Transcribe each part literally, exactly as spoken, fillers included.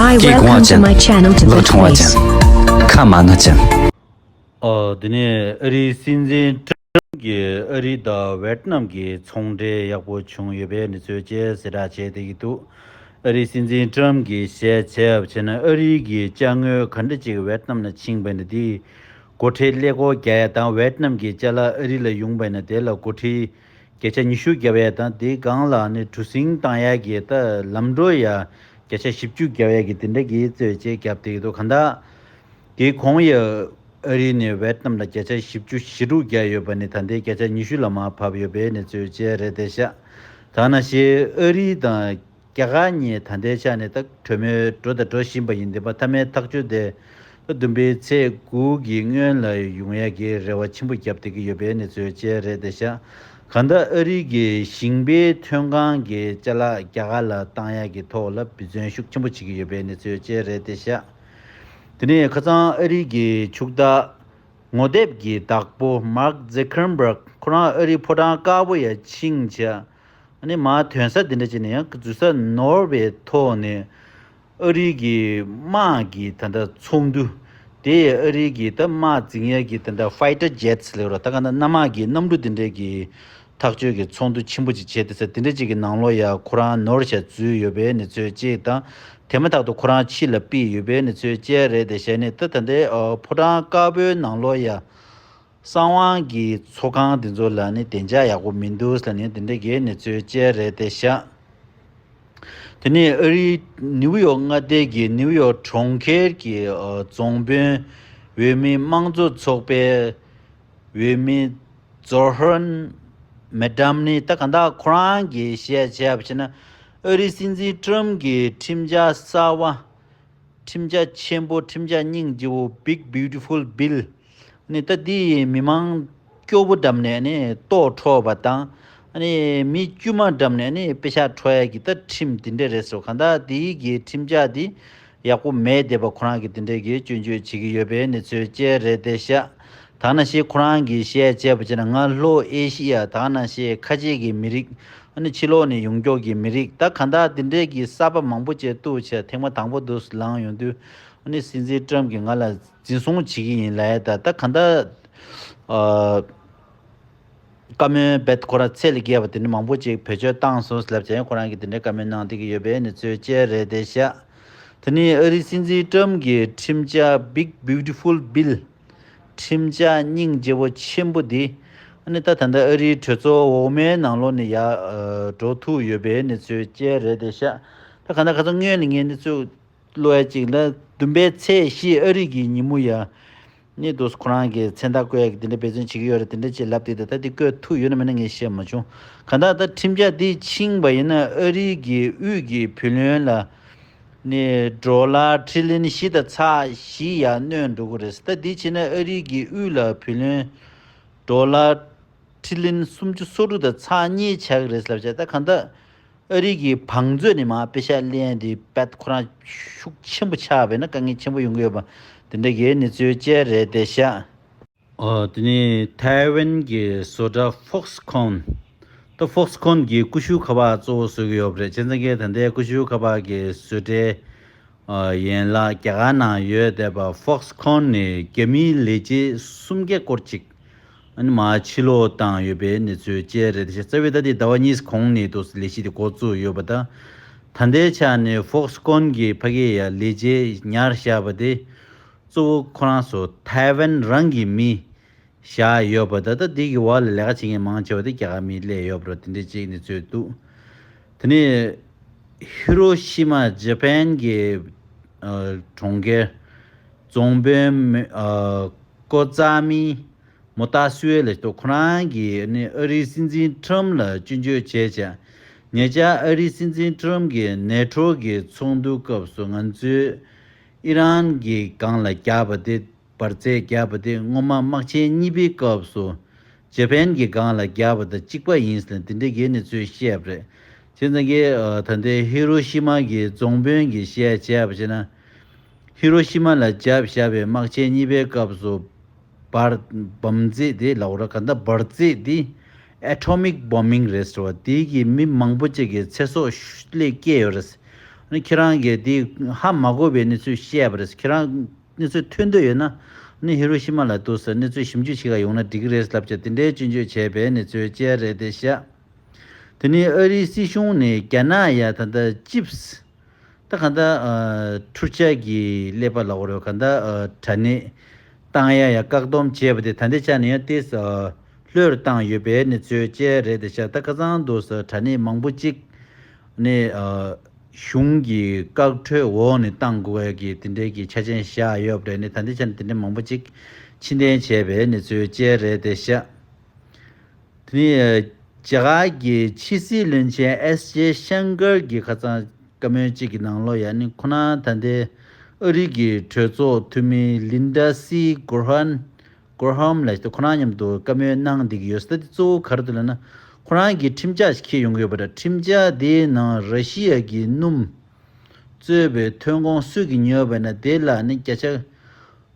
Hi, welcome to my channel. Welcome to my channel. ཁ་མ་ན་ཅན། ཨོ། དེ་ནས་ཨ་རིའི་སྲིད་འཛིན་ཀྲམ་གྱིས་ཨ་རི་དང་ཝེད་ནམ་གྱི་ཚོང་འབྲེལ་ཡག་པོ་བྱུང་ཡོད་པའི་གནས་ཚུལ་བཅས་གསལ་བསྒྲགས་བྱས་བསྡད་ཀྱི་འདུག་ཨ་རིའི་སྲིད་འཛིན་ཀྲམ་གྱིས་ཞལ་བྱས་པ་བྱས་ན། ཨ་རི་གི་ཅ་དངོས་ག་འདྲ་ཅིག་ཝེད་ནམ་ལ་ཕྱིན་པ་ཡིན་ན། དེའི་སྒོ་ཁྲལ་ཀླད་ཀོར་རྒྱག་ཡ་དང་། ཝེད་ནམ་གྱི་ཅ་ལག་ཨ་རི་ལ་ཡོང་པ་ཡིན་ན་དེ་ལ་སྒོ་ཁྲལ་བརྒྱ་ཆ་ཉི་ཤུ་བརྒྱབ་ཡ་དང་། དེའི་སྒང་ལ་ནི་གྲུ་གཟིངས་བཏང་ཡ་གི་ད་ལམ་འགྲོ་ཡ་བརྒྱ་ཆ་བཞི་བཅུ་བརྒྱབ་ཡ་གི་དེ་འདྲ་གི་རྩོད་བཅས་བརྒྱབ་བསྡད་ཀྱི་འདུག་གང་ལྟར། དེའི་གོང་ཡ་ཨ་རི་ནས་ཝེད་ནམ་ལ་བརྒྱ་ཆ་བཞི་བཅུ་ཞེ་དྲུག་བརྒྱབ་ཡོད་པ་ནི་ད་ལྟའི་བརྒྱ་ཆ་ཉི་ཤུ་ལ་མར་བབས་ཡོད་པའི་གནས་ཚུལ་བཅས་རེད་བསྡད་ཤག་ད་ནང་བཞིན་ཨ་རི་དང་རྒྱ་གར་གཉིས་ད་ལྟའི་ཆ་ནས་ད་གྲོས་མོལ་འགྲོ་དང་འགྲོ་བཞིན་པ་ཡིན། དེ་མཐའ་མའི་ཐག་གཅོད་དེ་ད་བདུན་པའི་ཚེས་དགུ་གི་སྔོན་ལ་ཡོང་ཡ་གི་རེ་བ་ཆེན་པོ་བརྒྱབ་བསྡད་ཀྱི་ཡོད་པའི་གནས་ཚུལ་བཅས་རེད་བསྡད་ཤག་གང་ལྟར་ཨ་རི་གི་ཞིང་པའི་ཐོན་ཁུངས་ཀྱི་ཅ་ལག་རྒྱ་གར་ལ་བཏང་ཡ་གི་ཐོག་ལ་འབད་བརྩོན་ཤུགས་ཆེན་པོ་བྱེད་ཀྱི་ཡོད་པའི་གནས་ཚུལ་བཅས་རེད་བསྡད་ཤག་དེ་ནས་ཁ་སང་ཨ་རི་གི་ཕྱུག་བདག་ངོ་དེབ་ཀྱི་བདག་པོ་མཱག་ཛེ་ཁར་བྷརག་ཁོ་རང་ཨ་རིའི་ཕོ་བྲང་དཀར་པོ་ཡར་ཕྱིན་བྱས། ཨ་ནི་མར་ཐོན་ས་དེ་འདྲ་བྱས་ནས་ཡང་འཛུལ་ས་ནོར་བའི་ཐོག་ནས་ཨ་རི་གི་དམག་གི་ད་ལྟ་ཚོགས་འདུ་དེ། ཨ་རི་གི་ད་དམག་འཛིང་ཡས་ཀྱི་ད་ལྟ་ཕའི་ཊར་ཇེ་ཊི་ལབ་རོགས། ད་ག་ད་གནམ་དམག་གི་གནམ་གྲུ་དེ་འདྲས་ཀྱི་ཐག་གཅོད་ཀྱི་ཚོགས་འདུ་ཆེན་པོ་ཅིག་བྱས་ཏེ་ས་དེ་འདྲ་ཅིག་གི་ནང་ལོགས་ཡ་ཁོ་རང་ནོར་བཞག་འཛུལ་ཡོད་པའི་གནས་ཚུལ་ཅིག་དང་། དེ་མ་ཐག་ཏུ་ཁོ་རང་ཕྱི་ལ་ཕུད་ཡོད་པའི་གནས་ཚུལ་བཅས་རེད་བསྡད་ཤག་ནས། ད་ད་ལྟའི་ཨ་ཕོ་བྲང་དཀར་པོའི་ནང་ལོགས་ཡ་གསང་བའི་གི་ཚོགས་ཁང་དེ་ཚོ་ལ་ནི་བདེ་འཇགས་ཡག་པོ་མི་འདུག་ཟེར་ནས་དེ་འདྲ་གི་གནས་ཚུལ་བཅས་རེད་བསྡད་ཤག་དེ་ནས་ཨ་རིའི་ནིའུ་ཡོག་མངའ་སྡེ་གི་ནིའུ་ཡོག་གྲོང་ཁྱེར་གྱི་ཨ་རྫོང་དཔོན། འོས་མི་དམངས་གཙོ་ཚོགས་པའི་འོས་མི་ཛོ་ཧར་མེ་ཌམ་ནི་ད་ག་ད་ཁོ་རང་གིས་བཤད་བྱས་པ་བྱས་ན། ཨ་རིའི་སྲིད་འཛིན་ཀྲམ་གྱི་ཁྲིམས་འཆར་གསར་བ། ཁྲིམས་འཆར་ཆེན་པོ། ཁྲིམས་འཆར་སྙིང་རྗེ་བོ། Big Beautiful Bill ནི་ད་འདི་མི་མང་སྐྱོ་པོ་འགྲམ་ནས་ནི་ལྟོགས་འཕྲོག་པ་དང་། ཨ་ནི་མི་དཀྱུས་མ་འགྲམ་ནས་ནི་པེ་ཤག་འཕྲོག་ཡ་གི་ད་ཁྲིམས་དེ་འདྲ་རེད་ཟེར། གང་ལྟར་དེའི་གི་ཁྲིམས་འཆར་དེ་ཡག་པོ་མེད་བསྡད་པ་ཁོ་རང་གིས་དེ་འདྲ་གི་སྐྱོན་བརྗོད་བྱེད་ཀྱི་ཡོད་པའི་གནས་ཚུལ་བཅས་རེད་བསྡད་ཤག་ད་ནང་བཞིན་ཁོ་རང་གིས་བཤད་བྱས་པ་བྱས་ན། ང་ལྷོ་ཨེ་ཤི་ཡ་ད་ནང་བཞིན་ཁ་ཆེ་གི་མི་རིགས། ཨ་ནི་ཕྱི་ལོགས་ནས་ཡོང་མཁན་གྱི་མི་རིགས། ད་གང་ལྟར་དེ་འདྲའི་གི་གསར་པ་མང་པོ་ཅིག་གཏུགས་བྱས་ཐེངས་མ་དང་པོ་དུ་ལངས་ཡོང་དུས། ཨ་ནི་སྲིད་འཛིན་ཀྲམ་གྱིས་ང་ལ་འཛིན་བཟུང་བྱེད་ཀྱི་ཡིན་ལབ་ཡ། ད་ད་གང་ལྟར་ཨ་བཀའ་མོལ་རྦད་ཁོ་རང་ཚད་ལས་བརྒལ་བ་དེ་འདྲ་མང་པོ་ཅིག་བེད་སྤྱོད་བཏང་སོང་ལབ་བྱས་ཁོ་རང་གིས་དེ་འདྲའི་བཀའ་མོལ་གནང་བསྡད་ཀྱི་ཡོད་པའི་གནས་ཚུལ་བཅས་རེད་བསྡད་ཤག་དེ་ནས་ཨ་རིའི་སྲིད་འཛིན་ཀྲམ་གྱི་ཁྲིམས་འཆར་Big Beautiful Bill ཁྲིམས་འཆར་སྙིང་རྗེ་བོ་ཆེན་པོ་འདི། ཨ་ནི་ད་ད་ལྟ་ཨ་རིའི་གྲོས་ཚོགས་འོག་མའི་ནང་ལོགས་ནས་ཡར་ཨ་འགྲོ་ཐུབ་ཡོད་པའི་གནས་ཚུལ་བཅས་རེད་བསྡད་ཤག་ད་གང་ལྟར་ཁ་སང་སྔོན་ལ་ངས་གནས་ཚུལ་བློ་ཡ་གཅིག་ལ་བདུན་པའི་ཚེས་བཞི་ཨ་རི་གི་ཉིན་མོ་ཡ། ནི་དུ་ཁོ་རང་གི་མཚན་རྟགས་བཀོད་ཡ་གི་དེ་འདྲ་འབད་བརྩོན་བྱེད་ཀྱི་ཡོད་རེད། དེ་འདྲ་ཅིག་ལབ་དེ་ད་ལྟ་དེ་བཀོད་ཐུབ་ཡོད་ན་མེད་ན་ངས་ཤེས་མ་བྱུང་། གང་ལྟར་ད་ཁྲིམས་འཆར་འདི་ཕྱིན་པ་ཡིན་ན་ཨ་རི་གི་དབུས་ཀྱི་བུ་ལོན་ལ་ནི་ཌོ་ལར་ཊི་རི་ལི་ཡོན་བཞི་དང་ཚེག་བཞི་ཡར་གནོན་འགྲོ་གི་རེད། ད་འདི་བྱས་ན་ཨ་རི་གི་དབུས་ལ་བུ་ལོན་ཌོ་ལར་ཊི་རི་ལི་ཡོན་སུམ་ཅུ་སོ་དྲུག་དང་ཚེག་གཉིས་ཆགས་ཀྱི་རེད་ལབ་བྱས། ད་གང་ལྟར་ཨ་རི་གི་བང་མཛོད་ནས་མར་པེ་ཤག་ལེན་དེ་རྦད་ཁོ་རང་ཤུགས་ཆེན་པོ་ཆགས་པས་ན་དཀའ་ངལ་ཆེན་པོ་ཡོང་གི་ཡོད་པ་དེ་འདྲ་གི་གནས་ཚུལ་བཅས་རེད་བསྡད་ཤག་ཨ་དེ་ནས་ཐའེ་ཝན་གྱི་བཟོ་གྲྭ་ཧྥོག་སི་ཁོན། ད་ཧྥོག་སི་ཁོན་གྱི་ཀུ་ཤུ་ཁ་པར་གཙོ་བོ་བཟོ་གི་ཡོད་པ་རེད། བྱས་ཙང་གི་ད་ལྟའི་ཀུ་ཤུ་ཁ་པར་གྱི་བཟོ་གྲྭའི་ཨ་ཡན་ལག་རྒྱ་གར་ནང་ཡོད་བསྡད་པ་ཧྥོག་སི་ཁོན་ནས་རྒྱ་མིའི་ལས་བྱེད་སུམ་བརྒྱ་སྐོར་ཅིག་ཨ་ནི་མར་ཕྱིར་ལོག་བཏང་ཡོད་པའི་གནས་ཚུལ་བཅས་རེད། རྩ་བའི་ད་ལྟའི་ཟླ་བ་གཉིས་གོང་ནས་དུ་ལས་གཞི་དེ་འགོ་བཙུགས་ཡོད་པ་དང་། ད་ལྟའི་ཆ་ནས་ཧྥོག་སི་ཁོན་གྱི་ཕ་གི་ཡ་ལས་བྱེད་ཉར་བཞག་པ་དེ་གཙོ་བོ་ཁོ་རང་ཚོ་ཐའེ་ཝན་རང་གི་མི་བཞག་ཡོད་པ་དང་། ད་དེ་གི་འོག་ལ་ལས་ཀ་བྱེད་མཁན་མང་ཆེ་བ་དེ་རྒྱ་གར་མི་སླེབས་ཡོད་པ་རེད། དེ་འདྲ་ཅིག་གནས་ཚུལ་འདུག་དེ་ནས་ཧི་རོ་ཤི་མ་ཇ་པན་གྱི་ཨ་གྲོང་ཁྱེར་རྫོང་དཔོན་མི་ཨ་ཀོ་ཙཱ་མི་མོ་ཏཱ་སུའེ་ལབ་འདུག་ཁོ་རང་གིས་ནི་ཨ་རིའི་སྲིད་འཛིན་ཊམ་ལ་སྐྱོན་བརྗོད་བྱས་བྱས། ཉེ་ཆར་ཨ་རིའི་སྲིད་འཛིན་ཊམ་གྱིས་ནེ་ཊོ་གི་ཚོགས་འདུ་སྐབས་སུ་ང་ཚོས་ཨི་རན་གྱི་སྒང་ལ་རྒྱག་པ་དེ། འབར་རྫས་བརྒྱབ་པ་དེ་སྔོན་མ་དམག་ཆེན་གཉིས་པའི་སྐབས་སུ་ཇ་པན་གྱི་སྒང་ལ་བརྒྱབ་པ་དང་གཅིག་པ་ཡིན་ཟེར་ནས་དེ་འདྲའི་གི་གནས་ཚུལ་བཤད་པ་རེད། བྱས་ཙང་གི་ཨ་ད་ལྟའི་ཧི་རོ་ཤི་མ་གི་རྫོང་དཔོན་གྱིས་བཤད་བྱས་པ་བྱས་ན། ཧི་རོ་ཤི་མ་ལ་བརྒྱབ་བཞག་པའི་དམག་ཆེན་གཉིས་པའི་སྐབས་སུ་འབར་འབོམ་རྫས་དེ་ལབ་ར་ག་འདྲ་འབར་རྫས་དེ་ཨེ་ཊོ་མིག་བོམ་མིང་རེད་ཟེར་བ་དེ་གིས་མི་མང་པོ་ཅིག་གི་ཚེ་སྲོག་ཤུ་ལས་སྐྱེས་ཡོད་རེད། ཁྱེད་རང་གིས་འདི་ཧ་མ་གོ་བའི་གནས་ཚུལ་བཤད་པ་རེད། ཁྱེད་རང་གནས་ཚུལ་ཐོན་འདོད་ཡོད་ན་ནི་ཧི་རོ་ཤི་མ་ལ་འདུག་ཟེར། གནས་ཚུལ་ཞིབ་འཇུག་བྱེད་ག་ཡོང་ན་འགྲིག་གི་རེད་ལབ་བྱས། དེ་འདྲའི་སྐྱོན་བརྗོད་བྱས་པའི་གནས་ཚུལ་བཅས་རེད་དེ་ཤག་དེ་ནས་ཨ་རིའི་སྲིད་གཞུང་ནས་རྒྱ་ནག་ཡ་ད་ལྟ་ཅིབས། ད་ག་ད་ཨ་འཕྲུལ་ཆས་ཀྱི་ཀླད་པ་ལབ་དགོས་རེད། ག་ད་ཨ་དྲ་གནས་བཏང་ཡ་ཡ་བཀག་སྡོམ་བྱས་པ་དེ་ད་ལྟའི་ཆ་ནས་ཡང་ཏོག་ཙམ་ཨ་ལྷོད་བཏང་ཡོད་པའི་གནས་ཚུལ་བཅས་རེད་དེ་ཤག་ད་ཁ་སང་དུས་སུ་དྲ་གནས་མང་པོ་ཅིག་ནས་ཨ་གཞུང་གི་བཀག་འཁྲོལ་འོག་ནས་བཏང་དགོས་ཀྱི་དེ་འདྲའི་གི་ཆ་རྐྱེན་བཞག་ཡོད་པ་རེད། ནས་ད་ལྟའི་ཆ་ནས་དེ་འདྲའི་མང་པོ་ཅིག་ཕྱིར་འཐེན་བྱས་པའི་གནས་ཚུལ་བཅས་རེད་དེ་ཤག་དེ་ནས་རྒྱ་གར་གྱི་ཕྱི་སྲིད་བློན་ཆེན་ཨེས་ཇེ་ཤང་ཀར་གྱིས་ཁ་སང་བཀའ་མོལ་གཅིག་གི་ནང་ལོགས་ཡ་ནི་ཁོ་རང་ད་ལྟའི་ཨ་རི་གི་གྲོས་ཚོགས་འཐུས་མི་ལིན་ཌ་སི་གོ་ཧན་གོ་ཧམ་ལ་ཁོ་རང་མཉམ་དུ་བཀའ་མོལ་གནང་བསྡད་ཀྱི་ཡོད་ས། དེ་གཙོ་བོ་ག་རེ་འདུག་ལབ་ན། ཁོ་རང་གིས་ཁྲིམས་འཆར་ཞིག་འཁྱེར་ཡོང་གི་ཡོད་པ་རེད། ཁྲིམས་འཆར་དེའི་ནང་ར་ཤི་ཡ་གི་སྣུམ་གཙོས་པའི་ཐོན་ཁུངས་སུས་ཀྱིས་ཉོས་པ་ཡིན་ན་དེ་ལ་ནི་བརྒྱ་ཆ་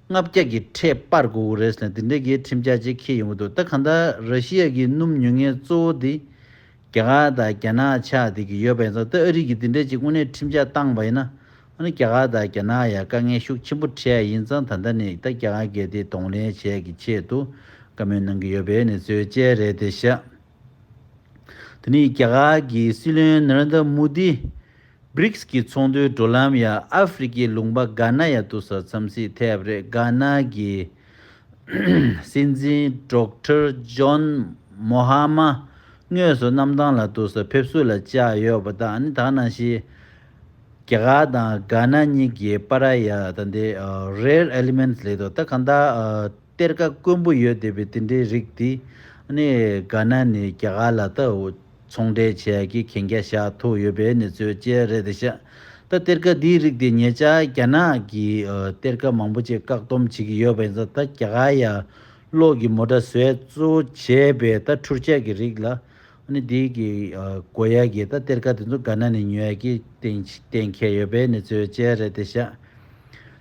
ལྔ་བརྒྱ་གི་ཁྲལ་སྤར་དགོས་ཀྱི་རེད་ཟེར་ནས་དེ་འདྲའི་གི་ཁྲིམས་འཆར་ཅིག་འཁྱེར་ཡོང་གི་འདུག་ད་གང་ལྟར་ར་ཤི་ཡ་གི་སྣུམ་ཉོ་མཁན་གཙོ་བོ་དེ་རྒྱ་གར་དང་རྒྱ་ནག་ཆགས་བསྡད་ཀྱི་ཡོད་པ་ཡིན་ཙང་། ད་ཨ་རི་གིས་དེ་འདྲའི་ཅིག་དངོས་གནས་ཁྲིམས་འཆར་བཏང་པ་ཡིན་ན་ཨ་ནི་རྒྱ་གར་དང་རྒྱ་ནག་ཡ་དཀའ་ངལ་ཤུགས་ཆེན་པོ་འཕྲད་ཡ་ཡིན་ཙང་། ད་ལྟ་ནས་ད་རྒྱ་གར་གྱིས་དེ་གདོང་ལེན་བྱེད་ཡ་གི་ཆེད་དུ་བཀའ་མོལ་གནང་གི་ཡོད་པའི་གནས་ཚུལ་བཅས་རེད་དེ་ཤག་དེ་ནས་རྒྱ་གར་གྱི་སྲིད་བློན་ནཱ་རེན་དྲ་མོ་དི་བྷྲིགས་ཀྱི་ཚོགས་འདུའི་བགྲོད་ལམ་ཡ་ཨ་ཧྥེ་རི་ཁའི་ལུང་པ་གྷ་ན་ཡ་འདུག་སར་འཚམས་གཟིགས་ཐེབས་པ་རེད། གྷ་ན་གྱི་སྲིད་འཛིན་ཌོག་ཊར་ཇོན་མོ་ཧ་མ་དངོས་སུ་གནམ་ཐང་ལ་འདུག་སར་ཕེབས་བསུ་ལ་བཅར་ཡོད་པ་དང་། ཨ་ནི་ད་ག་ནང་བཞིན་རྒྱ་གར་དང་གྷ་ན་གཉིས་ཀྱི་བར་ཡ་ད་ལྟའི་ཨ་rare elements ལབ་འདུག་ད་གང་ལྟར་ཨ་གཏེར་ཁ་དཀོན་པོ་ཡོད་བསྡད་པའི་དེ་འདྲའི་རིགས་དེ་ཨ་ནི་གྷ་ན་ནས་རྒྱ་གར་ལ་ད་འོ་ཚོང་འབྲེལ་བྱེད་ཡ་གི་གན་རྒྱ་བཞག་ཐུབ་ཡོད་པའི་གནས་ཚུལ་བཅས་རེད་དེ་ཤག་ད་གཏེར་ཁ་འདིའི་རིགས་དེ་ཉེ་ཆར་རྒྱ་ནག་གིས་ཨ་གཏེར་ཁ་མང་པོ་ཅིག་བཀག་སྡོམ་བྱེད་ཀྱི་ཡོད་པ་ཡིན་ཙང་། ད་རྒྱ་གར་ཡ་གློག་གི་མོ་ཊ་བཟོས་གཙོ་བོ་བྱས་པའི་ད་འཕྲུལ་ཆས་ཀྱི་རིགས་ལ་ཨ་ནི་འདི་གི་ཨ་དགོས་ཡ་གི་ད་གཏེར་ཁ་དེ་ཚོ་གྷ་ན་ནས་ཉོ་ཡ་གི་གཏན་གཏན་འཁེལ་ཡོད་པའི་གནས་ཚུལ་བཅས་རེད་དེ་ཤག་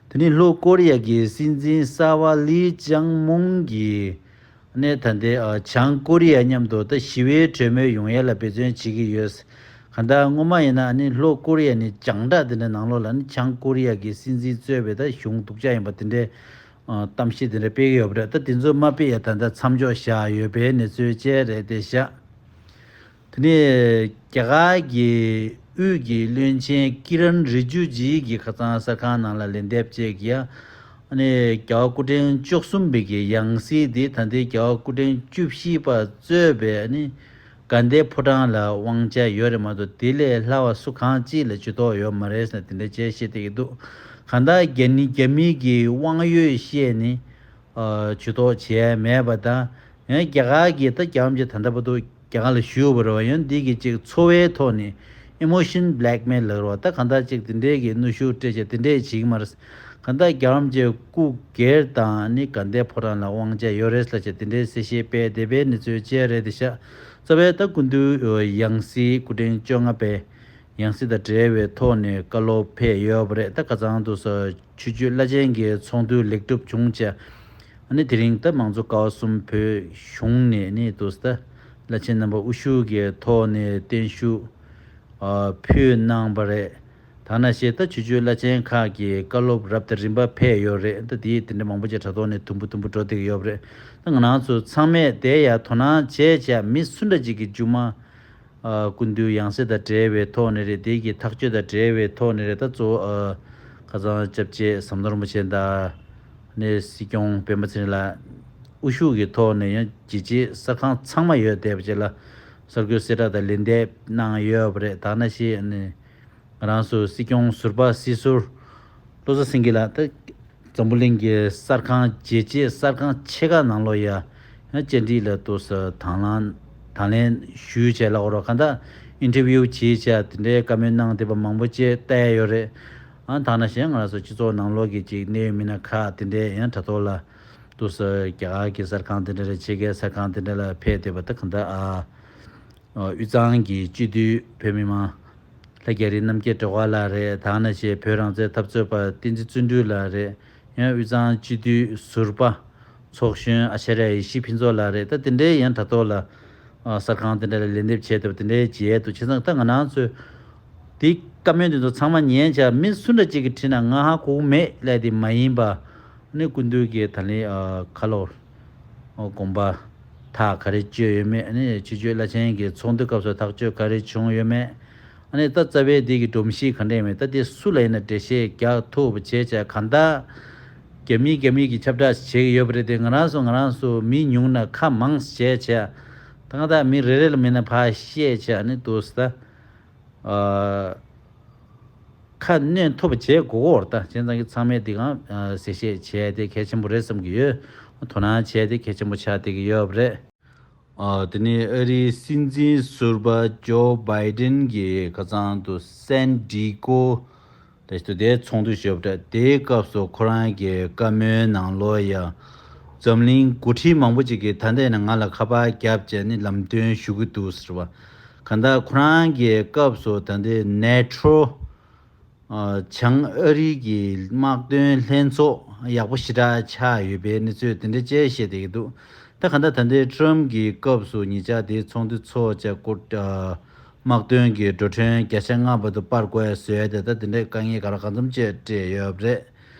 དེ་ནས་ལྷོ་ཀོ་རི་ཡ་གི་སྲིད་འཛིན་གསར་པ་ལི་ཅང་མུང་གིས་ནས་ད་ལྟའི་ཨ་བྱང་ཀོ་རི་ཡ་མཉམ་དུ་ད་ཞི་བའི་གྲོས་མོལ་ཡོང་ཡ་ལ་འབད་བརྩོན་བྱེད་ཀྱི་ཡོད། གང་ལྟར་སྔོན་མ་ཡིན་ན་ཨ་ནི་ལྷོ་ཀོ་རི་ཡ་ནི་རྒྱང་བསྒྲགས་དེ་འདྲ་ནང་ལོགས་ལ་ནི་བྱང་ཀོ་རི་ཡ་གི་སྲིད་འཛིན་གཙོས་པའི་ད་གཞུང་སྡུག་ཅག་ཡིན་པ་དེ་འདྲའི་ཨ་གཏམ་བཤད་དེ་འདྲ་སྤེལ་གྱི་ཡོད་པ་རེད། ད་དེ་ཚོ་མ་སྤེལ་ཡ་ད་ལྟ་མཚམས་འཇོག་བཞག་ཡོད་པའི་གནས་ཚུལ་བཅས་རེད་དེ་ཤག་དེ་ནས་རྒྱ་གར་གྱི་དབུས་ཀྱི་བློན་ཆེན་ཀི་རན་རི་ཇུ་ཇི་གིས་ཁ་སང་གསར་ཁང་ནང་ལ་ལན་འདེབས་བྱས་ཀྱི་ཡ། ཨ་ནི་རྒྱལ་བ་སྐུ་ཕྲེང་བཅུ་གསུམ་པའི་གི་ཡང་སྲིད་འདི་ད་ལྟའི་རྒྱལ་བ་སྐུ་ཕྲེང་བཅུ་བཞི་པ་གཙོས་པའི་ཨ་ནི་དགའ་ལྡན་ཕོ་བྲང་ལ་དབང་ཆ་ཡོད་རེད་མ་གཏོགས། དེ་ལས་ལྷག་པ་སུ་གང་གཅིག་ལ་ཇུས་གཏོགས་ཡོད་མ་རེད་ཟེར་དེ་འདྲ་བྱས་བཤད་བསྡད་ཀྱི་འདུག་གང་ལྟར་རྒྱ་ནི་རྒྱ་མི་གི་དབང་ཡོད་བཤད་ནི་ཨ་ཇུས་གཏོགས་བྱས་མེད་པ་དང་། ཡང་རྒྱ་གར་གྱི་ད་རྒྱལ་བ་རིན་པོ་ཆེ་ད་ལྟ་བར་དུ་རྒྱ་གར་ལ་བཞུགས་ཡོད་པ་རེད་བ། ཡང་འདི་གི་ཅིག་འཚོ་བའི་ཐོག་ནས་emotion blackmail ལབ་རེད་བ། ད་གང་ལྟར་ཅིག་དེ་འདྲའི་གི་གནོན་ཤུགས་སྤྲད་བྱས་དེ་འདྲའི་བྱེད་ཀྱི་མ་རེད། གང་ལྟར་རྒྱལ་བ་རིན་པོ་ཆེ་སྐུ་སྒེར་དང་ནི་དགའ་ལྡན་ཕོ་བྲང་ལ་དབང་ཆ་ཡོད་རེད་ལབ་བྱས་དེ་འདྲའི་གསལ་བཤད་སྤེལ་བསྡད་པའི་གནས་ཚུལ་བཅས་རེད་དེ་ཤག་རྩ་བའི་ད་སྐུ་མདུན་ཡང་སྲིད་སྐུ་ཕྲེང་བཅོ་ལྔ་པའི་ཡང་སྲིད་དང་འབྲེལ་བའི་ཐོག་ནས་བཀའ་སློབ་ཕེབས་ཡོད་པ་རེད། ད་ཁ་སང་དུས་སུ་ཆོས་བརྒྱུད་བླ་ཆེན་གྱི་ཚོགས་འདུ་ལེགས་གྲུབ་བྱུང་བྱས། ཨ་ནི་དེ་རིང་ད་མང་གཙོ་ཀ་བ་གསུམ་བོད་གཞུང་ནས་ནི་དུས་སུ་ད་བླ་ཆེན་རྣམ་པ་དབུ་བཞུགས་ཀྱི་ཐོག་ནས་བརྟན་བཞུགས་ཨ་ཕུལ་གནང་བ་རེད། ད་ནང་བཞིན་ད་ཆོས་བརྒྱུད་བླ་ཆེན་ཁག་གི་བཀའ་སློབ་རབ་དང་རིམ་པ་ཕེབས་ཡོད་རེད། ད་དེ་དེ་འདྲ་མང་པོ་ཅིག་དྲ་ཐོག་ནས་དུམ་བུ་དུམ་བུ་འགྲོ་བསྡད་ཀྱི་ཡོད་པ་རེད། ད་ང་རང་ཚོ་ཚང་མས་དེ་ཡ་དོ་སྣང་བྱས་བྱས་མི་སུ་འདྲ་ཅིག་གིས་མཇུག་མ་ཨ་སྐུ་མདུན་ཡང་སྲིད་དང་འབྲེལ་བའི་ཐོག་ནས་རེད། དེ་གི་ཐག་གཅོད་དང་འབྲེལ་བའི་ཐོག་ནས་རེད། ད་གཙོ་བོ་ཨ་ཁ་སང་སྐྱབས་རྗེ་ཟམ་གདོང་རིན་པོ་ཆེ་དང་ནས་སྲིད་སྐྱོང་སྤེན་པ་ཚེ་རིང་ལགས་དབུ་བཞུགས་ཀྱི་ཐོག་ནས་ཡང་རྒྱལ་སྤྱིའི་གསར་ཁང་ཚང་མ་ཡོད་བསྡད་པ་ཅིག་ལ་གསར་འགོད་གསལ་བསྒྲགས་དང་ལན་འདེབས་གནང་ཡོད་པ་རེད། ད་ནང་བཞིན་ནས་ང་རང་ཚོ་སྲིད་སྐྱོང་ཟུར་པ་སྲིད་ཟུར་བློ་བཟང་སེང་གེ་ལགས་ད་འཛམ་བུ་གླིང་གི་གསར་ཁང་རྒྱལ་སྤྱིའི་གསར་ཁང་ཆེ་ཁག་ནང་ལོགས་ཡ་ཡང་བཅར་འདྲི་ལ་དུས་སུ་དང་ལེན་དང་ལེན་ཞུས་བྱས་ལ་འོ་རོགས་གང་ལྟར་ཨིན་ཊར་བིའུ་བྱས་བྱས་དེ་འདྲའི་བཀའ་མོལ་གནང་བསྡད་པ་མང་པོ་ཅིག་བལྟས་ཡོད་རེད། ཨ་ད་ནང་བཞིན་ང་རང་ཚོ་སྤྱི་ཚོགས་ནང་ལོགས་ཀྱི་ཅིག་གནད་ཡོད་མི་སྣ་ཁག་དེ་འདྲའི་ཡང་དྲ་ཐོག་ལ་དུས་སུ་རྒྱ་གར་གྱི་གསར་ཁང་དེ་འདྲ་རེད། ཕྱི་རྒྱལ་གསར་ཁང་དེ་འདྲ་ལ་ཕེབས་བསྡད་པ་ད་གང་ལྟར་ཨ། དབུས་གཙང་གི་སྤྱི་འཐུས་བོད་མི་མང་ལྷ་རྒྱ་རི་རྣམ་རྒྱལ་སྒྲོལ་དཀར་ལགས་རེད། ད་ནང་བཞིན་བོད་རང་བཙན་འཐབ་རྩོད་པ་བསྟན་འཛིན་བརྩོན་འགྲུས་ལགས་རེད། ཡང་དབུས་གཙང་སྤྱི་འཐུས་ཟུར་པ་ཚོགས་གཞོན་ཨ་ཤ་ར་ཡེ་ཤེས་ཕུན་ཚོགས་ལགས་རེད། ད་དེ་འདྲའི་ཡང་དྲ་ཐོག་ལ་ཨ་གསར་ཁང་དེ་འདྲ་ལ་ལན་འདེབས་བྱས་ཐུབ་དེ་འདྲའི་བྱས་འདུག་བྱས་ཙང་ད་ང་རང་ཚོས་དེ་ བཀའ་མོལ་དེ་ཚོ་ཚང་མ་ཉན་བྱས། མི་སུ་འདྲ་གཅིག་གིས་དྲིས་ན་ང་ཧ་གོ་གི་མེད་ལབ་དེ་མ་ཡིན་པ། ཨ་ནི་སྐུ་མདུན་གྱིས་ད་ལན་ཨ་ཁ་ལོ་དགོངས་པ་ཐག་ག་རེ་བཅོལ་ཡོད་མེད། ཨ་ནི་སྤྱི་སྤྱོད་བླ་ཆེན་གྱི་ཚོགས་འདུ་སྐབས་སུ་ཐག་གཅོད་ག་རེ་བྱུང་ཡོད་མེད། ཨ་ནི་ད་རྩ་བའི་འདི་གི་སྒྲོམ་གཞི་ག་འདྲ་ཡིན་མེད། ད་དེ་སུ་ལ་ཡིན་ན་འགྲེལ་བཤད་རྒྱག་ཐུབ་པ་བྱས་བྱས། གང་ལྟར་རྒྱ་མི་རྒྱ་མི་གི་ཁྱབ་བསྒྲགས་བྱེད་ཀྱི་ཡོད་པ་རེད་དེ། ང་རང་ཚོ་ང་རང་ཚོ་མི་ཉུང་ན་ཁ་མང་བྱས་བྱས། ད་གང་ལྟར་མི་རེ་རེ་ལ་མིན་ན་ཕར་བཤད་བྱས། ཨ་ནི་འདུག་སེ་ད། ཨ། ཁ་སྣོན་ཐུབ་པ་བྱེད་དགོས་ཀྱི་ཡོད་རེད། ད་བྱས་ཙང་གི་ཚང་མས་འདི་གང་ཨ་གསལ་བཤད་བྱས་ཏེ་གལ་ཆེན་པོ་རེད་བསམ་གྱི་ཡོད། དོ་སྣང་བྱས་ཏེ་གལ་ཆེན་པོ་ཆགས་བསྡད་ཀྱི་ཡོད་པ་རེད། ཨ། དེ་ནས་ཨ་རིའི་སྲིད་འཛིན་ཟུར་པ་ཇོ་བྷའི་ཌེན་གྱིས་ཁ་སང་དུ་སན་ཌི་ཀོ་དེ་དུ་དེ་ཚོགས་འདུ་ཞུས་པ་རེད། དེའི་སྐབས་སུ་ཁོ་རང་གི་བཀའ་མོལ་ནང་ལོགས་ཡ། འཛམ་གླིང་འགོ་ཁྲིད་མང་པོ་ཅིག་གིས་ད་ལྟ་ནས་ང་ལ་ཁ་པར་བརྒྱབ་བྱས་ནས་ལམ་སྟོན་ཞུ་གི་འདུག་ཟེར་བ། གང་ལྟར་ཁོ་རང་གི་སྐབས་སུ་ད་ལྟའི་ནེ་ཊོ། ཨ། བྱང་ཨ་རི་གི་དམག་དོན་ལྷན་ཚོགས་ཡག་པོ་ཞེ་དྲག་ཆགས་ཡོད་པའི་གནས་ཚུལ་དེ་འདྲ་བཅས་བཤད་བསྡད་ཀྱི་འདུག་ད་གང་ལྟར་ད་ལྟའི་ཊམ་གྱི་སྐབས་སུ་ཉེ་ཆར་དེའི་ཚོགས་འདུ་ཚོགས་བྱས་སྐོར། ཨ། དམག་དོན་གྱི་འགྲོ་གྲོན་བརྒྱ་ཆ་ལྔ་བར་དུ་སྤར་དགོས་བཟོས་ཏེ། ད་དེ་འདྲའི་དཀའ་ངལ་ག་ལ་གང་འཚམ་བཅས་འཕྲད་ཡོད་པ་རེད།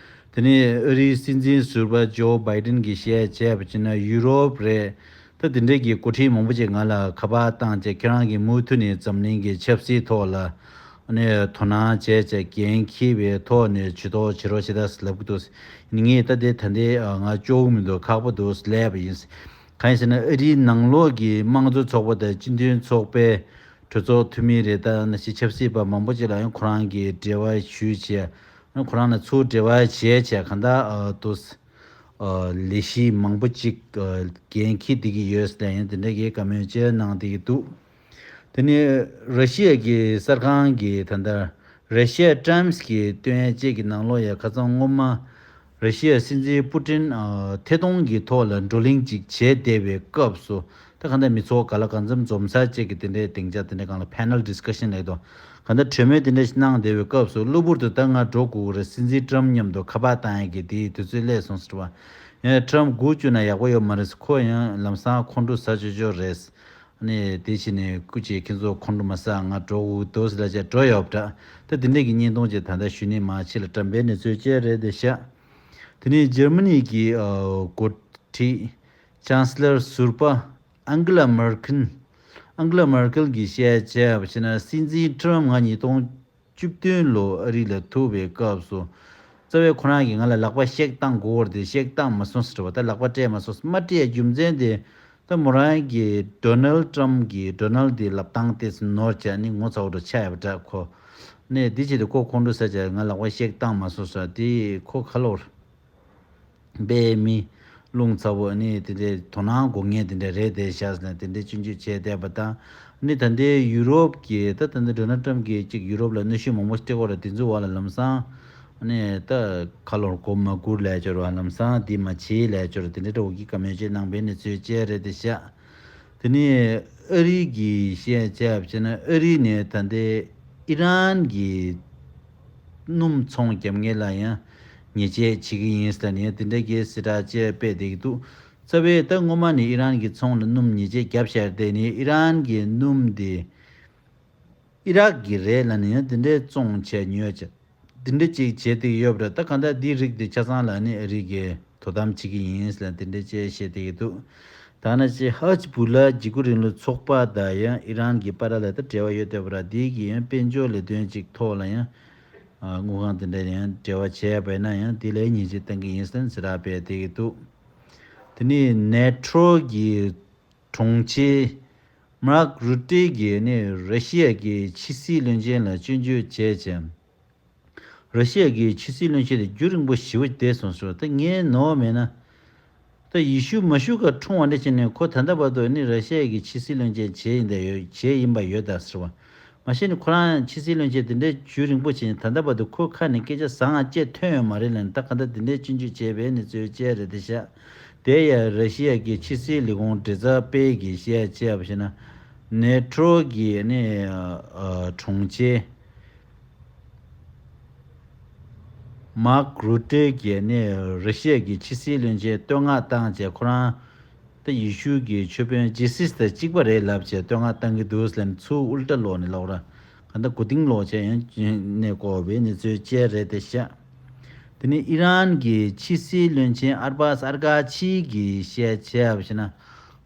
དེ་ནས་ཨ་རིའི་སྲིད་འཛིན་ཟུར་པ་ཇོ་བྷའི་ཌེན་གྱིས་བཤད་བྱས་པ་བྱས་ན་ཡུ་རོབ་རེད། ད་དེ་འདྲའི་གི་འགོ་ཁྲིད་མང་པོ་ཅིག་ང་ལ་ཁ་པར་བཏང་བྱས། ཁྱེད་རང་གིས་མུ་མཐུད་ནས་འཛམ་གླིང་གི་ཆབ་སྲིད་ཐོག་ལ་ཨ་ནི་དོ་སྣང་བྱས་བྱས། འགན་འཁྱེར་བའི་ཐོག་ནས་ཇུས་གཏོགས་བྱེད་རོགས་བྱེད་དང་ལབ་ཀྱི་འདུག་ངས་ད་དེ་ད་ལྟའི་ང་ལྕོགས་ཀྱི་མི་འདུག་ཁག་པོ་འདུག་ལབ་པ་ཡིན། གང་ཡིན་ཟེར་ན་ཨ་རིའི་ནང་ལོགས་ཀྱི་དམངས་གཙོ་ཚོགས་པ་དང་སྤྱི་མཐུན་ཚོགས་པའི་གྲོས་ཚོགས་འཐུས་མི་རེད། ད་ནང་བཞིན་ཆབ་སྲིད་པ་མང་པོ་ཅིག་ལ་ཡང་ཁོ་རང་གིས་འབྲེལ་བ་ཞུས་བྱས། ཁོ་རང་ལ་ཚུར་འབྲེལ་བ་བྱས་བྱས། གང་ལྟར་ཨ་དུ་ཨ་ལས་གཞི་མང་པོ་ཅིག་ཨ་འགན་འཁྱེར་བསྡད་ཀྱི་ཡོད་ཟེར་ཡང་དེ་འདྲ་གི་བཀའ་མོལ་བཅས་གནང་བསྡད་ཀྱི་འདུག་དེ་ནས་ར་ཤི་ཡ་གི་གསར་ཁང་གིས་ད་ལྟ་ར་ཤི་ཡ་ཊའིམ་སི་གིས་བཏོན་ཡ་བཅས་ཀྱི་ནང་ལོགས་ཡ། ཁ་སང་སྔོན་མ་ར་ཤི་ཡ་སྲིད་འཛིན་པུ་ཏིན་ཨ་ཐད་གཏོང་གི་ཐོག་ལ་བགྲོ་གླེང་ཅིག་བྱས་བསྡད་པའི་སྐབས་སུ། ད་གང་ལྟར་མི་ཚོགས་ག་ལ་གང་འཚམ་འཛོམས་ས་བཅས་ཀྱི་དེ་འདྲའི་སྡིངས་ཆ་དེ་འདྲའི་སྒང་ལ་ཕེ་ནལ་ཌི་སི་ཀ་ཤན་ལབ་དོ། གང་ལྟར་གྲོས་མོལ་དེ་འདྲ་ཞིག་གནང་བསྡད་པའི་སྐབས་སུ། གློ་བུར་དུ་ད་ང་འགྲོ་དགོས་རེད། སྲིད་འཛིན་ཊམ་མཉམ་དུ་ཁ་པར་བཏང་ཡ་གི་དེའི་དུས་ཚོད་སླེབས་སོང་ཟེར་བ། ཡང་ཊམ་སྒུག་བཅུག་ན་ཡག་པོ་ཡོད་མ་རེད། ཁོ་ཡང་ལམ་སང་ཁོང་ཁྲོ་ཟ་ཆོག་ཆོག་རེད། ཨ་ནི་དེ་བྱས་ནས་སྐུ་མཁྱེན་ཁྱེད་ཚོ་ཁོང་ཁྲོ་མ་ཟ། ང་འགྲོ་དགོས་འདུག་ཟེར་ལབ་བྱས་འགྲོ་ཡོད་པ་འདྲ། ད་དེ་འདྲས་ཀྱི་བརྙན་ཐུང་ཅིག་ད་ལྟ་ཞུས་ནས་མར་ཕྱི་ལ་དྲན་པའི་གནས་ཚུལ་བཅས་རེད་དེ་ཤག་དེ་ནས་འཇར་མ་ནི་གི་ཨ་འགོ་ཁྲིད་ཅན་སི་ལར་ཟུར་པ་ཨན་གྷི་ལ་མར་ཁེལ། ཨན་གྷི་ལ་མར་ཁེལ་གྱིས་བཤད་བྱས་པ་བྱས་ན། སྲིད་འཛིན་ཊམ་ང་ཉིས་སྟོང་བཅུ་བདུན་ལོ་ཨ་རི་ལ་ཐུག་པའི་སྐབས་སུ། རྩ་བའི་ཁོ་རང་གིས་ང་ལ་ལག་པ་གཤེགས་བཏང་དགོས་པ་རེད་དེ་གཤེགས་བཏང་མ་སོང་ཟེར་བ། ད་ལག་པ་སྤྲད་མ་སོང་། མ་སྤྲད་རྒྱུ་མཚན་དེ་ད་མོ་རང་གིས་ཌོ་ནལ་ཊམ་གྱི་ཌོ་ནལ་དེ་ལབ་སྟངས་དེ་ནོར་བྱས་ནི་ངོ་ཚ་བོ་འདྲ་ཆགས་ཡོད་པ་འདྲ། ཁོ་ནས་དེ་བྱས་ཏེ་ཁོ་ཁོང་ཁྲོ་ཟ་བྱས། ང་ལག་པ་གཤེགས་བཏང་མ་སོང་ཟེར་བ་དེ་ཁོ་ཁ་ལོར། པའི་མི་རླུང་ཚ་བོ་ཨ་ནི་དེ་འདྲའི་དོ་སྣང་དགོས་ངེས་དེ་འདྲ་རེད་དེ་ཤག་ཟེར་ནས་དེ་འདྲའི་སྐྱོན་བརྗོད་བྱས་བསྡད་པ་དང་། ཨ་ནི་ད་ལྟའི་ཡུ་རོབ་ཀྱི་ད་ད་ལྟ་ཌོ་ནལ་ཊམ་གྱིས་ཅིག་ཡུ་རོབ་ལ་གནོན་ཤུགས་མང་པོ་སྤྲད་ཀྱི་ཡོད་རེད། དེ་ཚོའི་འོག་ལ་ལམ་སང་ཨ་ནི་ད་ཁ་ལོར་མགོ་མ་སྒུར་ལབ་ཀྱི་ཡོད་རེད་བ། ལམ་སང་འདི་མ་བྱེད་ལབ་ཀྱི་ཡོད་རེད། དེ་འདྲའི་འདྲ་བོ་གི་བཀའ་མོལ་བཅས་གནང་པའི་གནས་ཚུལ་བཅས་རེད་དེ་ཤག་དེ་ནས་ཨ་རི་གི་བཤད་བྱས་པ་བྱས་ན། ཨ་རི་ནས་ད་ལྟའི་ཨི་རན་གྱི་སྣུམ་ཚོང་རྒྱབ་མཁན་ལ་ཡང་ཉེས་ཆད་བྱེད་ཀྱི་ཡིན་ཟེར་ནས་དེ་འདྲ་གི་གསལ་བསྒྲགས་བཅས་སྤེལ་བསྡད་ཀྱི་འདུག་རྩ་བའི་ད་སྔོན་མ་ནས་ཨི་རན་གྱི་ཚོང་ལ་སྣུམ་ཉེས་ཆད་བརྒྱབ་བཞག་དེ་ནས་ཨི་རན་གྱི་སྣུམ་དེ་ཨི་རག་གི་རེད་ལབ་ནས་ཡང་དེ་འདྲའི་བཙོང་བྱས་ཉོས་བྱས། དེ་འདྲ་ཅིག་བྱས་བསྡད་ཡོད་པ་རེད། ད་གང་ལྟར་འདིའི་རིགས་དེ་ཆ་ཚང་ལ་ནི་ཨ་རི་གིས་དོ་དམ་བྱེད་ཀྱི་ཡིན་ཟེར་དེ་འདྲ་བཅས་བཤད་བསྡད་ཀྱི་འདུག་ད་ནང་བཞིན་ཧ་ཇི་བུ་ལ་འཇིགས་སྐུལ་རིང་ལུགས་ཚོགས་པ་དང་ཡང་ཨི་རན་གྱི་བར་ལ་ད་འབྲེལ་བ་ཡོད་བསྡད་པ་རེད། དེ་གི་ཡང་དཔལ་འབྱོར་ལས་དོན་ཅིག་ཐོག་ལ་ཡང་ཨ་དངུལ་ཁང་དེ་འདྲ་ཡང་འབྲེལ་བ་བྱས་པ་ཡིན་ན་ཡང་དེ་ལ་ཉེས་ཆད་གཏང་གི་ཡིན་ཟེར་ཟེར་ར་སྤེལ་བསྡད་ཀྱི་འདུག་དེ་ནས་ནེ་ཊོ་གི་དྲུང་ཆེ་མཱརྐ་རུ་ཏེ་གིས་ནི་ར་ཤི་ཡ་གི་ཕྱི་སྲིད་བློན་ཆེན་ལ་སྐྱོན་བརྗོད་བྱས་ཀྱང་། ར་ཤི་ཡ་གི་ཕྱི་སྲིད་བློན་ཆེན་དེ་རྒྱུན་རིང་པོ་ཞེ་པོ་བསྡད་སོང་ཟེར་བ། ད་ངས་ནོར་བ་མེད་ན། ད་ཡེ་ཤུ་མ་ཤུ་ཀ་འཁྲུངས་པ་འདྲ་བྱས་ནས་ཁོ་ད་ལྟ་བར་དུ་ནི་ར་ཤི་ཡ་གི་ཕྱི་སྲིད་བློན་ཆེན་བྱས་ཡིན་ད་ཡོད། བྱས་ཡིན་པ་ཡོད་ད་ཟེར་བ། མ་གཞི་ནས་ཁོ་རང་ཕྱི་སྲིད་བློན་ཆེན་དེ་འདྲའི་རྒྱུན་རིང་པོ་བྱས་ནས་ད་ལྟ་བར་དུ་ཁོའི་ཁ་ནས་སྐད་ཆ་བཟང་ང་བཅས་ཐོན་ཡོད་མ་རེད་ལབ་ནས། ད་ག་འདྲ་དེ་འདྲའི་སྐྱོན་བརྗོད་བྱས་པའི་གནས་ཚུལ་བཅས་རེད་དེ་ཤག་དེ་ཡང་ར་ཤི་ཡ་གི་ཕྱི་སྲིད་ལས་ཁུངས་མགྲིན་ཚབ་པས་ཀྱིས་བཤད་བྱས་པ་ཞིག་ན། ནེ་ཊོ་གི་ནི་ཨ་དྲུང་ཆེ་མཱརྐ་རུ་ཏེ་གིས་ནི་ར་ཤི་ཡ་གི་ཕྱི་སྲིད་བློན་ཆེན་བསྟོད་བསྔགས་བཏང་བྱས། ཁོ་རང་ད་ཡེ་ཤུ་གི་ཆོས་དཔོན་ཇི་སིས་དང་གཅིག་པ་རེད་ལབ་བྱས་བསྟོད་བསྔགས་བཏང་གི་འདུག་ཟེར་ནས་ཚུར་ཨུལ་ཊ་ལོག་ནས་ལབ་ར། ད་གོ་ཏིང་ལོག་བྱས་ཡང་ནས་གོ་བའི་གནས་ཚུལ་བཅས་རེད་དེ་ཤག་དེ་ནས་ཨི་རན་གྱི་ཕྱི་སྲིད་བློན་ཆེན་ཨར་བཱས་ཨར་ཀ་ཆི་གིས་བཤད་བྱས་པ་ཞིག་ན།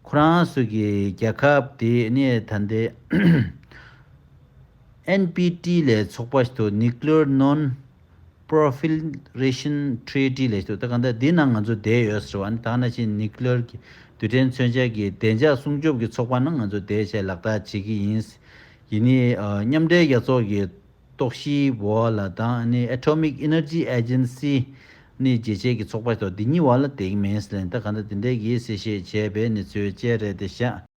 ཁོ་རང་ཚོ་གི་རྒྱལ་ཁབ་དེ་ནས་ད་ལྟའི་ཨེན་པི་ཊི་ལས་ཚོགས་པ་ཞིག་ཏུ་Nuclear Non Proliferation Treaty ལས་ཞིག་ཏུ། ད་གང་ལྟར་འདི་ནང་ང་ཚོ་བསྡད་ཡོད་ཟེར་བ་ནི། ད་ནང་བཞིན་ནིའུ་ཀི་ལི་ཡར་གྱི་རྡུལ་ཕྲན་མཚོན་ཆ་གི་བདེ་འཇགས་སྲུང་སྐྱོབ་ཀྱི་ཚོགས་པ་ནང་ང་ཚོ་བསྡད་བྱས་ལག་བསྟར་བྱེད་ཀྱི་ཡིན། ཡིན་ནའི་མཉམ་འབྲེལ་རྒྱལ་ཚོགས་ཀྱི་རྟོག་ཞིབ་འོག་ལ་དང་ནི་Atomic Energy Agency ནི་རྒྱལ་སྤྱིའི་གི་ཚོགས་པ་དང་འདི་གཉིས་བར་ལ་བསྡད་ཀྱི་མིན་ཟེར་ལན། ད་གང་ལྟར་འདི་འདྲའི་གི་གསལ་བཤད་བྱས་པའི་གནས་ཚུལ་བཅས་རེད་དེ་ཤག